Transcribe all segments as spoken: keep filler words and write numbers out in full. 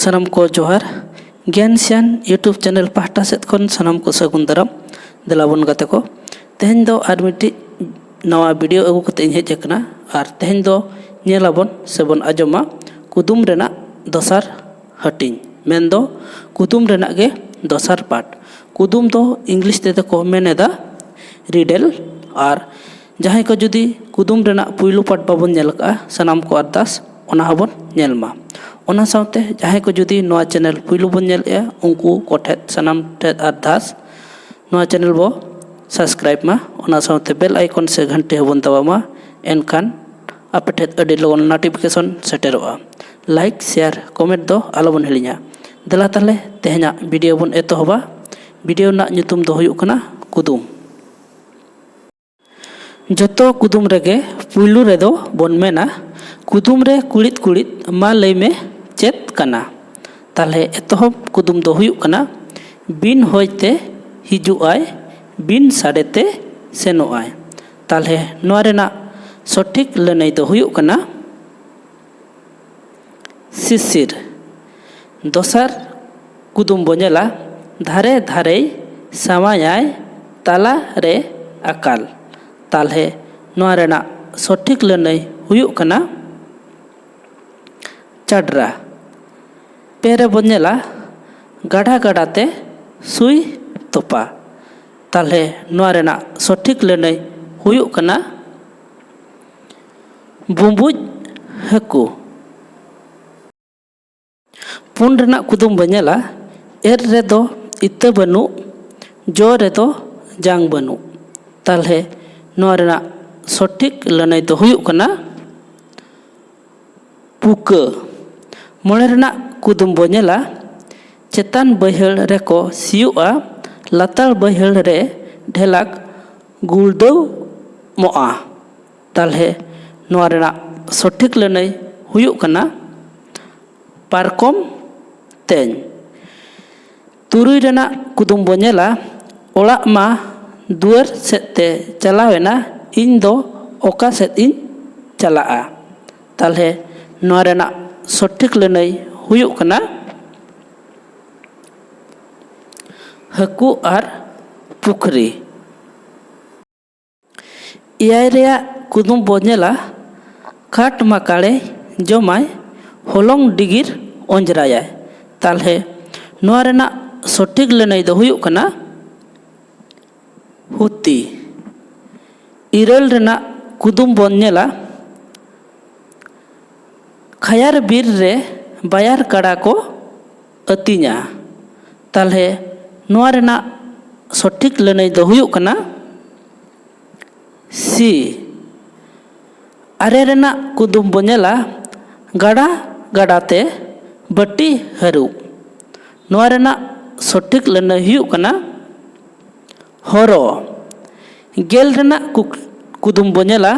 ᱥᱟᱱᱟᱢ ᱠᱚ ᱡᱚᱦᱟᱨ᱾ ᱜᱮᱭᱟᱱ ᱥᱮᱭᱟᱱ YouTube ᱪᱮᱱᱮᱞ ᱯᱟᱦᱴᱟ ᱥᱮᱫ ᱠᱷᱚᱱ ᱥᱟᱱᱟᱢ ᱠᱚ ᱥᱟᱹᱜᱩᱱ ᱫᱟᱨᱟᱢ᱾ ᱫᱮᱞᱟ ᱵᱚᱱ ᱜᱟᱛᱮ ᱠᱚ, ᱛᱮᱦᱮᱧ ᱫᱚ ᱟᱨ ᱢᱤᱫᱴᱤᱡ ᱱᱟᱣᱟ ᱵᱷᱤᱰᱤᱭᱳ ᱟᱹᱜᱩ ᱠᱟᱛᱮ ᱤᱧ ᱦᱮᱡ ᱟᱠᱟᱱᱟ᱾ ᱟᱨ ᱛᱮᱦᱮᱧ ᱫᱚ ᱧᱮᱞ ᱟᱵᱚᱱ ᱥᱮᱵᱚᱱ ᱟᱸᱡᱚᱢᱟ ᱠᱩᱫᱩᱢ ᱨᱮᱱᱟᱜ ᱫᱚᱥᱟᱨ ᱦᱟᱹᱴᱤᱧ, ᱢᱮᱱᱫᱚ ᱠᱩᱫᱩᱢ ᱨᱮᱱᱟᱜ ᱜᱮ ᱫᱚᱥᱟᱨ ᱯᱟᱴ᱾ ᱠᱩᱫᱩᱢ ᱫᱚ ᱤᱝᱞᱤᱥ ᱛᱮᱫᱚ ᱠᱚ ᱢᱮᱱ ᱮᱫᱟ ᱨᱤᱰᱮᱞ᱾ ᱟᱨ ᱡᱟᱦᱟᱸᱭ ᱠᱚ ᱡᱩᱫᱤ ᱠᱩᱫᱩᱢ ᱨᱮᱱᱟᱜ ᱯᱩᱭᱞᱩ ᱯᱟᱴ ᱵᱟᱵᱚᱱ ᱧᱮᱞ ᱟᱠᱟᱫᱼᱟ, ᱥᱟᱱᱟᱢ ᱠᱚ ᱟᱨᱫᱟᱥ ᱚᱱᱟ ᱦᱚᱸᱵᱚᱱ ᱧᱮᱞ ᱢᱟ᱾ ᱚᱱᱟ ᱥᱟᱶᱛᱮ ᱡᱟᱦᱟᱸᱭ ᱠᱚ ᱡᱩᱫᱤ ᱱᱚᱣᱟ ᱪᱮᱱᱮᱞ ᱯᱩᱭᱞᱩ ᱵᱚᱱ ᱧᱮᱞᱮᱫᱼᱟ, ᱩᱱᱠᱩ ᱠᱚᱴᱷᱮᱱ ᱥᱟᱱᱟᱢ ᱴᱷᱮᱱ ᱟᱨᱫᱟᱥ, ᱱᱚᱣᱟ ᱪᱮᱱᱮᱞ ᱵᱚ ᱥᱟᱵᱥᱠᱨᱟᱭᱤᱵᱽ ᱢᱟ, ᱚᱱᱟ ᱥᱟᱶᱛᱮ ᱵᱮᱞ ᱟᱭᱠᱚᱱ ᱥᱮ ᱜᱷᱟᱱᱴᱤ ᱦᱚᱸᱵᱚᱱ ᱫᱟᱵᱟᱣ ᱢᱟ᱾ ᱮᱱᱠᱷᱟᱱ ᱟᱯᱮ ᱴᱷᱮᱱ ᱟᱹᱰᱤ ᱞᱚᱜᱚᱱ ᱱᱳᱴᱤᱯᱷᱤᱠᱮᱥᱚᱱ ᱥᱮᱴᱮᱨᱚᱜᱼᱟ᱾ ᱞᱟᱭᱤᱠ, ᱥᱮᱭᱟᱨ, ᱠᱚᱢᱮᱱᱴ ᱫᱚ ᱟᱞᱚᱵᱚᱱ ᱦᱤᱲᱤᱧᱟ᱾ ᱫᱮᱞᱟ ᱛᱟᱦᱞᱮ ᱛᱮᱦᱮᱧᱟᱜ ᱵᱷᱤᱰᱤᱭᱳ ᱵᱚᱱ ᱮᱛᱚᱦᱚᱵᱟ᱾ ᱵᱷᱤᱰᱤᱭᱳ ᱨᱮᱱᱟᱜ ᱧᱩᱛᱩᱢ ᱫᱚ ᱦᱩᱭᱩᱜ ᱠᱟᱱᱟ ᱠᱩᱫᱩᱢ᱾ ᱡᱚᱛᱚ ᱠᱩᱫᱩᱢ ᱨᱮᱜᱮ ᱯᱩᱭᱞᱩ ᱨᱮᱫᱚ ᱵᱚᱱ ᱢᱮᱱᱟ, "ᱠᱩᱫᱩᱢ ᱨᱮ ᱠᱩᱲᱤᱫ ᱠᱩᱲᱤᱫ, ᱢᱟ ᱞᱟᱹᱭ ᱢᱮ ᱪᱮᱫ ᱠᱟᱱᱟ?" ᱛᱟᱦᱞᱮ ᱮᱛᱚᱦᱚᱵ ᱠᱩᱫᱩᱢ ᱫᱚ ᱦᱩᱭᱩᱜ ᱠᱟᱱᱟ, ᱵᱤᱱ ᱦᱚᱭ ᱛᱮ ᱦᱤᱡᱩᱜ ᱟᱭ, ᱵᱤᱱ ᱥᱟᱰᱮ ᱛᱮ ᱥᱮᱱᱚᱜ ᱟᱭ᱾ ᱛᱟᱦᱞᱮ ᱱᱚᱣᱟ ᱨᱮᱱᱟᱜ ᱥᱚᱴᱷᱤᱠ ᱞᱟᱹᱱᱟᱹᱭ ᱫᱚ ᱦᱩᱭᱩᱜ ᱠᱟᱱᱟ ᱥᱤᱥᱤᱨ᱾ ᱫᱚᱥᱟᱨ ᱠᱩᱫᱩᱢ ᱵᱚ ᱧᱮᱞᱟ, ᱫᱷᱟᱨᱮ ᱫᱷᱟᱨᱮᱭ ᱥᱟᱶᱟᱭᱟᱭ, ᱛᱟᱞᱟ ᱨᱮ ᱟᱠᱟᱞ᱾ ᱛᱟᱦᱞᱮ ᱱᱚᱣᱟ ᱨᱮᱱᱟᱜ ᱥᱚᱴᱷᱤᱠ ᱞᱟᱹᱱᱟᱹᱭ ᱦᱩᱭᱩᱜ ᱠᱟᱱᱟ ᱪᱟᱰᱨᱟ᱾ ᱯᱮ ᱨᱮᱵᱚᱱ ᱧᱮᱞᱟ, ᱜᱟᱰᱟ ᱜᱟᱰᱟ ᱛᱮ ᱥᱩᱭ ᱛᱚᱯᱟ᱾ ᱛᱟᱦᱞᱮ ᱱᱚᱣᱟ ᱨᱮᱱᱟᱜ ᱥᱚᱴᱷᱤᱠ ᱞᱟᱹᱱᱟᱹᱭ ᱦᱩᱭᱩᱜ ᱠᱟᱱᱟ ᱵᱩᱸᱵᱩᱡ ᱦᱟᱹᱠᱩ᱾ ᱯᱩᱱ ᱨᱮᱱᱟᱜ ᱠᱩᱫᱩᱢ ᱵᱚ ᱧᱮᱞᱟ, ᱮᱨ ᱨᱮᱫᱚ ᱤᱛᱟᱹ ᱵᱟᱹᱱᱩᱜ, ᱡᱚ ᱨᱮᱫᱚ ᱡᱟᱝ ᱵᱟᱹᱱᱩᱜ᱾ ᱛᱟᱦᱞᱮ ᱱᱚᱣᱟ ᱨᱮᱱᱟᱜ ᱥᱚᱴᱷᱤᱠ ᱞᱟᱹᱱᱟᱹᱭ ᱫᱚ ᱦᱩᱭᱩᱜ ᱠᱟᱱᱟ ᱯᱩᱠᱟᱹ᱾ ᱢᱚᱬᱮ ᱨᱮᱱᱟᱜ ᱠᱩᱫᱩᱢ ᱵᱚ ᱧᱮᱞᱟ, ᱪᱮᱛᱟᱱ ᱵᱟᱹᱭᱦᱟᱹᱲ ᱨᱮᱠᱚ ᱥᱤᱭᱳᱜᱼᱟ, ᱞᱟᱛᱟᱨ ᱵᱟᱹᱭᱦᱟᱹᱲ ᱨᱮ ᱰᱷᱮᱞᱟᱠ ᱜᱩᱲᱫᱟᱹᱣᱢᱚᱜᱼᱟ᱾ ᱛᱟᱦᱞᱮ ᱱᱚᱣᱟ ᱨᱮᱱᱟᱜ ᱥᱚᱴᱷᱤᱠ ᱞᱟᱹᱱᱟᱹᱭ ᱦᱩᱭᱩᱜ ᱠᱟᱱᱟ ᱯᱟᱨᱠᱚᱢ ᱛᱮᱧ᱾ ᱛᱩᱨᱩᱭ ᱨᱮᱱᱟᱜ ᱠᱩᱫᱩᱢ ᱵᱚ ᱧᱮᱞᱟ, ᱚᱲᱟᱜ ᱢᱟ ᱫᱩᱣᱟᱹᱨ ᱥᱮᱫ ᱛᱮ ᱪᱟᱞᱟᱣ ᱮᱱᱟ, ᱤᱧ ᱫᱚ ᱚᱠᱟ ᱥᱮᱫ ᱤᱧ ᱪᱟᱞᱟᱜᱼᱟ? ᱛᱟᱦᱞᱮ ᱱᱚᱣᱟ ᱨᱮᱱᱟᱜ ᱥᱚᱴᱷᱤᱠ ᱞᱟᱹᱱᱟᱹᱭ ᱦᱩᱭᱩᱜ ᱠᱟᱱᱟ ᱦᱟᱹᱠᱩ ᱟᱨ ᱯᱩᱠᱷᱨᱤ᱾ ᱮᱭᱟᱭ ᱨᱮᱭᱟᱜ ᱠᱩᱫᱩᱢ ᱵᱚ ᱧᱮᱞᱟ, ᱠᱟᱴ ᱢᱟᱠᱟᱲᱮ ᱡᱚᱢᱟᱭ, ᱦᱚᱞᱚᱝ ᱰᱤᱜᱤᱨ ᱚᱸᱡᱽᱨᱟᱭᱟᱭ᱾ ᱛᱟᱞᱦᱮ ᱱᱚᱣᱟ ᱨᱮᱱᱟᱜ ᱥᱚᱴᱷᱤᱠ ᱞᱟᱹᱱᱟᱹᱭ ᱫᱚ ᱦᱩᱭᱩᱜ ᱠᱟᱱᱟ ᱦᱩᱛᱤ᱾ ᱤᱨᱟᱹᱞ ᱨᱮᱱᱟᱜ ᱠᱩᱫᱩᱢ ᱵᱚᱱ ᱧᱮᱞᱟ, ᱠᱷᱟᱭᱟᱨ ᱵᱤᱨ ᱨᱮ ᱵᱟᱭᱟᱨ ᱠᱟᱰᱟ ᱠᱚ ᱟᱹᱛᱤᱧᱟ᱾ ᱛᱟᱞᱦᱮ ᱱᱚᱣᱟ ᱨᱮᱱᱟᱜ ᱥᱚᱴᱷᱤᱠ ᱞᱟᱹᱱᱟᱹᱭ ᱫᱚ ᱦᱩᱭᱩᱜ ᱠᱟᱱᱟ ᱥᱤ᱾ ᱟᱨᱮ ᱨᱮᱱᱟᱜ ᱠᱩᱫᱩᱢ ᱵᱚ ᱧᱮᱞᱟ, ᱜᱟᱰᱟ ᱜᱟᱰᱟ ᱛᱮ ᱵᱟᱹᱴᱤ ᱦᱟᱹᱨᱩᱵ᱾ ᱱᱚᱣᱟ ᱨᱮᱱᱟᱜ ᱥᱚᱴᱷᱤᱠ ᱞᱟᱹᱱᱟᱹᱭ ᱦᱩᱭᱩᱜ ᱠᱟᱱᱟ ᱦᱚᱨᱚ᱾ ᱜᱮᱞ ᱨᱮᱱᱟᱜ ᱠᱩᱠ-, ᱠᱩᱫᱩᱢ ᱵᱚ ᱧᱮᱞᱟ,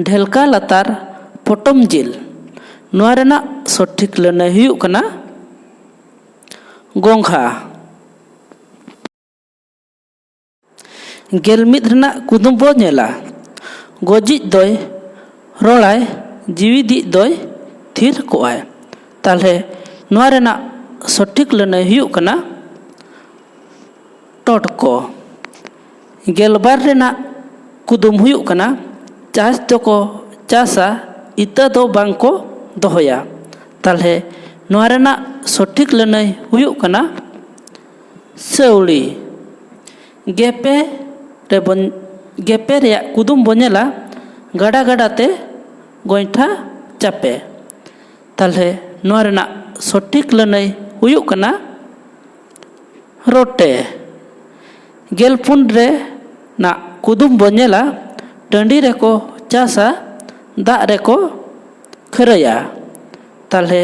ᱰᱷᱮᱞᱠᱟ ᱞᱟᱛᱟᱨ ᱯᱚᱴᱚᱢ ᱡᱤᱞ᱾ ᱱᱚᱣᱟ ᱨᱮᱱᱟᱜ ᱥᱚᱴᱷᱤᱠ ᱞᱟᱹᱱᱟᱹᱭ ᱦᱩᱭᱩᱜ ᱠᱟᱱᱟ ᱜᱚᱝᱜᱷᱟ᱾ ᱜᱮᱞ ᱢᱤᱫ ᱨᱮᱱᱟᱜ ᱠᱩᱫᱩᱢ ᱵᱚ ᱧᱮᱞᱟ, ᱜᱚᱡᱤᱡ ᱫᱚᱭ ᱨᱚᱲᱟᱭ, ᱡᱤᱣᱤᱫᱤᱡ ᱫᱚᱭ ᱛᱷᱤᱨ ᱠᱚᱜᱼᱟᱭ᱾ ᱛᱟᱞᱦᱮ ᱱᱚᱣᱟ ᱨᱮᱱᱟᱜ ᱥᱚᱴᱷᱤᱠ ᱞᱟᱹᱱᱟᱹᱭ ᱦᱩᱭᱩᱜ ᱠᱟᱱᱟ ᱴᱚᱴᱠᱚ᱾ ᱜᱮᱞᱵᱟᱨ ᱨᱮᱱᱟᱜ ᱠᱩᱫᱩᱢ ᱦᱩᱭᱩᱜ ᱠᱟᱱᱟ, ᱪᱟᱥ ᱫᱚᱠᱚ ᱪᱟᱥᱟ, ᱤᱛᱟᱹ ᱫᱚ ᱵᱟᱝ ᱠᱚ ᱫᱚᱦᱚᱭᱟ᱾ ᱛᱟᱞᱦᱮ ᱱᱚᱣᱟ ᱨᱮᱱᱟᱜ ᱥᱚᱴᱷᱤᱠ ᱞᱟᱹᱱᱟᱹᱭ ᱦᱩᱭᱩᱜ ᱠᱟᱱᱟ ᱥᱟᱹᱣᱲᱤ᱾ ᱜᱮᱯᱮ ᱨᱮᱵᱚᱱ, ᱜᱮᱯᱮ ᱨᱮᱭᱟᱜ ᱠᱩᱫᱩᱢ ᱵᱚᱱ ᱧᱮᱞᱟ, ᱜᱟᱰᱟ ᱜᱟᱰᱟ ᱛᱮ ᱜᱚᱸᱭᱴᱷᱟ ᱪᱟᱯᱮ᱾ ᱛᱟᱞᱦᱮ ᱱᱚᱣᱟ ᱨᱮᱱᱟᱜ ᱥᱚᱴᱷᱤᱠ ᱞᱟᱹᱱᱟᱹᱭ ᱦᱩᱭᱩᱜ ᱠᱟᱱᱟ ᱨᱚᱴᱮ᱾ ᱜᱮᱞ ᱯᱩᱱ ᱨᱮᱱᱟᱜ ᱠᱩᱫᱩᱢ ᱵᱚᱱ ᱧᱮᱞᱟ, ᱴᱟᱺᱰᱤ ᱨᱮᱠᱚ ᱪᱟᱥᱟ, ᱫᱟᱜ ᱨᱮᱠᱚ ᱠᱷᱟᱹᱨᱟᱹᱭᱟ᱾ ᱛᱟᱞᱦᱮ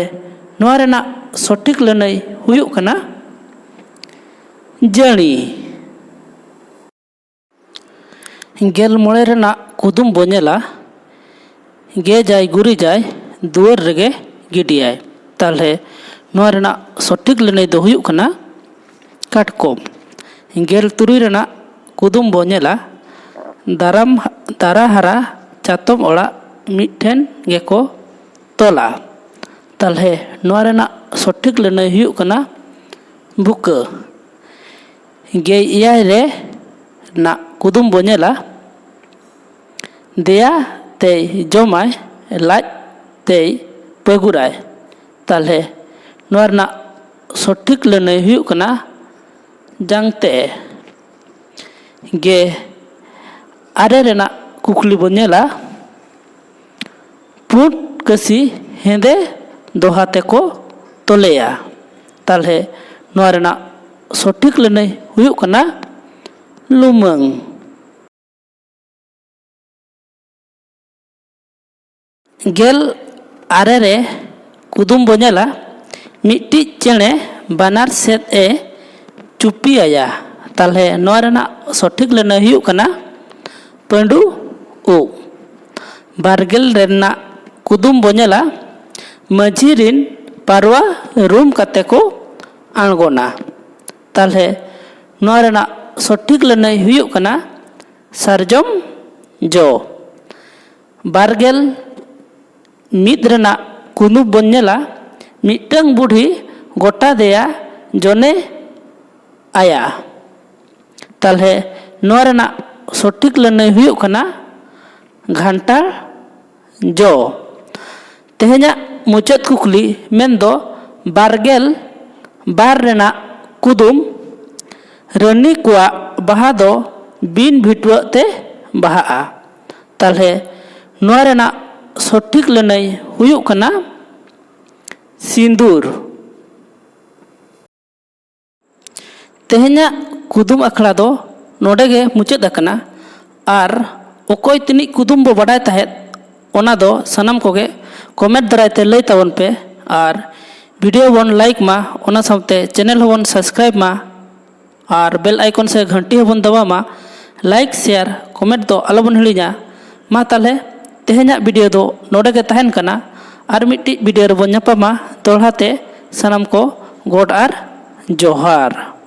ᱱᱚᱣᱟ ᱨᱮᱱᱟᱜ ᱥᱚᱴᱷᱤᱠ ᱞᱟᱹᱱᱟᱹᱭ ᱦᱩᱭᱩᱜ ᱠᱟᱱᱟ ᱡᱟᱹᱲᱤ᱾ ᱜᱮᱞ ᱢᱚᱬᱮ ᱨᱮᱱᱟᱜ ᱠᱩᱫᱩᱢ ᱵᱚ ᱧᱮᱞᱟ, ᱜᱮᱡᱟᱭ ᱜᱩᱨᱤᱡᱟᱭ, ᱫᱩᱣᱟᱹᱨ ᱨᱮᱜᱮ ᱜᱤᱰᱤᱭᱟᱭ᱾ ᱛᱟᱞᱦᱮ ᱱᱚᱣᱟ ᱨᱮᱱᱟᱜ ᱥᱚᱴᱷᱤᱠ ᱞᱟᱹᱱᱟᱹᱭ ᱫᱚ ᱦᱩᱭᱩᱜ ᱠᱟᱱᱟ ᱠᱟᱴᱠᱚᱢ᱾ ᱜᱮᱞ ᱛᱩᱨᱩᱭ ᱨᱮᱱᱟᱜ ᱠᱩᱫᱩᱢ ᱵᱚ ᱧᱮᱞᱟ, ᱫᱟᱨᱟᱢ, ᱫᱟᱨᱟ ᱦᱟᱨᱟ ᱪᱟᱛᱚᱢ ᱚᱲᱟᱜ ᱢᱤᱫ ᱴᱷᱮᱱ ᱜᱮᱠᱚ ᱛᱚᱞᱟ᱾ ᱛᱟᱞᱦᱮ ᱱᱚᱣᱟ ᱨᱮᱱᱟᱜ ᱥᱚᱴᱷᱤᱠ ᱞᱟᱹᱱᱟᱹᱭ ᱦᱩᱭᱩᱜ ᱠᱟᱱᱟ ᱵᱩᱠᱟᱹ᱾ ᱜᱮᱞ ᱮᱭᱟᱭ ᱨᱮᱱᱟᱜ ᱠᱩᱫᱩᱢ ᱵᱚ ᱧᱮᱞᱟ, ᱫᱮᱭᱟ ᱛᱮᱭ ᱡᱚᱢᱟᱭ, ᱞᱟᱡ ᱛᱮᱭ ᱯᱟᱹᱜᱩᱨᱟᱭ᱾ ᱛᱟᱦᱞᱮ ᱱᱚᱣᱟ ᱨᱮᱱᱟᱜ ᱥᱚᱴᱷᱤᱠ ᱞᱟᱹᱱᱟᱹᱭ ᱦᱩᱭᱩᱜ ᱠᱟᱱᱟ ᱡᱟᱝᱛᱮ᱾ ᱜᱮᱞ ᱟᱨᱮ ᱨᱮᱱᱟᱜ ᱠᱩᱠᱞᱤ ᱵᱚᱱ ᱧᱮᱞᱟ, ᱯᱩᱸᱰ ᱠᱟᱹᱥᱤ ᱦᱮᱸᱫᱮ ᱫᱚᱦᱟ ᱛᱮᱠᱚ ᱛᱚᱞᱮᱭᱟ᱾ ᱛᱟᱦᱞᱮ ᱱᱚᱣᱟ ᱨᱮᱱᱟᱜ ᱥᱚᱴᱷᱤᱠ ᱞᱟᱹᱱᱟᱹᱭ ᱦᱩᱭᱩᱜ ᱠᱟᱱᱟ ᱞᱩᱢᱟᱹᱝ᱾ ᱜᱮᱞ ᱟᱨᱮ ᱨᱮ ᱠᱩᱫᱩᱢ ᱵᱚ ᱧᱮᱞᱟ, ᱢᱤᱫᱴᱤᱡ ᱪᱮᱬᱮ ᱵᱟᱱᱟᱨ ᱥᱮᱫ ᱮ ᱪᱩᱯᱤ ᱟᱭᱟ᱾ ᱛᱟᱦᱞᱮ ᱱᱚᱣᱟ ᱨᱮᱱᱟᱜ ᱥᱚᱴᱷᱤᱠ ᱞᱟᱹᱱᱟᱹᱭ ᱦᱩᱭᱩᱜ ᱠᱟᱱᱟ ᱯᱟᱺᱰᱩ ᱩᱵ᱾ ᱵᱟᱨᱜᱮᱞ ᱨᱮᱱᱟᱜ ᱠᱩᱫᱩᱢ ᱵᱚ ᱧᱮᱞᱟ, ᱢᱟᱹᱡᱷᱤ ᱨᱤᱱ ᱯᱟᱨᱣᱟ ᱨᱩᱢ ᱠᱟᱛᱮ ᱠᱚ ᱟᱬᱜᱚᱱᱟ᱾ ᱛᱟᱦᱞᱮ ᱱᱚᱣᱟ ᱨᱮᱱᱟᱜ ᱥᱚᱴᱷᱤᱠ ᱞᱟᱹᱱᱟᱹᱭ ᱦᱩᱭᱩᱜ ᱠᱟᱱᱟ ᱥᱟᱨᱡᱚᱢ ᱡᱚ᱾ ᱵᱟᱨᱜᱮᱞ ᱢᱤᱫ ᱨᱮᱱᱟᱜ ᱠᱩᱫᱩᱢ ᱵᱚᱱ ᱧᱮᱞᱟ, ᱢᱤᱫᱴᱟᱝ ᱵᱩᱰᱷᱤ ᱜᱚᱴᱟ ᱫᱮᱭᱟ ᱡᱚᱱᱮ ᱟᱭᱟ᱾ ᱛᱟᱦᱞᱮ ᱱᱚᱣᱟ ᱨᱮᱱᱟᱜ ᱥᱚᱴᱷᱤᱠ ᱞᱟᱹᱱᱟᱹᱭ ᱦᱩᱭᱩᱜ ᱠᱟᱱᱟ ᱜᱷᱟᱱᱴᱟᱲ ᱡᱚ᱾ ᱛᱮᱦᱮᱧᱟᱜ ᱢᱩᱪᱟᱹᱫ ᱠᱩᱠᱞᱤ ᱢᱮᱱᱫᱚ ᱵᱟᱨᱜᱮᱞ ᱵᱟᱨ ᱨᱮᱱᱟᱜ ᱠᱩᱫᱩᱢ, ᱨᱟᱹᱱᱤ ᱠᱚᱣᱟᱜ ᱵᱟᱦᱟ ᱫᱚ ᱵᱤᱱ ᱵᱷᱤᱴᱣᱟᱹᱜ ᱛᱮ ᱵᱟᱦᱟᱜᱼᱟ᱾ ᱛᱟᱦᱞᱮ ᱱᱚᱣᱟ ᱨᱮᱱᱟᱜ ᱥᱚᱴᱷᱤᱠ ᱞᱟᱹᱱᱟᱹᱭ ᱦᱩᱭᱩᱜ ᱠᱟᱱᱟ ᱥᱤᱸᱫᱩᱨ᱾ ᱛᱮᱦᱮᱧᱟᱜ ᱠᱩᱫᱩᱢ ᱟᱠᱷᱲᱟ ᱫᱚ ᱱᱚᱰᱮ ᱜᱮ ᱢᱩᱪᱟᱹᱫ ᱟᱠᱟᱱᱟ᱾ ᱟᱨ ᱚᱠᱚᱭ ᱛᱤᱱᱤᱡ ᱠᱩᱫᱩᱢ ᱵᱚ ᱵᱟᱰᱟᱭ ᱛᱟᱦᱮᱸᱫ, ᱚᱱᱟ ᱫᱚ ᱥᱟᱱᱟᱢ ᱠᱚᱜᱮ ᱠᱚᱢᱮᱱᱴ ᱫᱟᱨᱟᱭ ᱛᱮ ᱞᱟᱹᱭ ᱛᱟᱵᱚᱱ ᱯᱮ᱾ ᱟᱨ ᱵᱷᱤᱰᱤᱭᱳ ᱵᱚᱱ ᱞᱟᱭᱤᱠ ᱢᱟ, ᱚᱱᱟ ᱥᱟᱶᱛᱮ ᱪᱮᱱᱮᱞ ᱦᱚᱸᱵᱚᱱ ᱥᱟᱵᱥᱠᱨᱟᱭᱤᱵ ᱢᱟ᱾ ᱟᱨ ᱵᱮᱞ ᱟᱭᱠᱚᱱ ᱥᱮ ᱜᱷᱟᱱᱴᱤ ᱦᱚᱸᱵᱚᱱ ᱫᱟᱵᱟᱣ ᱢᱟ᱾ ᱞᱟᱭᱤᱠ, ᱥᱮᱭᱟᱨ, ᱠᱚᱢᱮᱱᱴ ᱫᱚ ᱟᱞᱚᱵᱚᱱ ᱦᱤᱲᱤᱧᱟ᱾ ᱢᱟ ᱛᱟᱦᱞᱮ, ᱛᱮᱦᱮᱧᱟᱜ ᱵᱷᱤᱰᱤᱭᱳ ᱫᱚ ᱱᱚᱰᱮ ᱜᱮ ᱛᱟᱦᱮᱱ ᱠᱟᱱᱟ᱾ ᱟᱨ ᱢᱤᱫᱴᱤᱡ ᱵᱷᱤᱰᱤᱭᱳ ᱨᱮᱵᱚᱱ ᱧᱟᱯᱟᱢᱟ ᱫᱚᱦᱲᱟ ᱛᱮ᱾ ᱥᱟᱱᱟᱢ ᱠᱚ ᱜᱚᱰ ᱟᱨ ᱡᱚᱦᱟᱨ᱾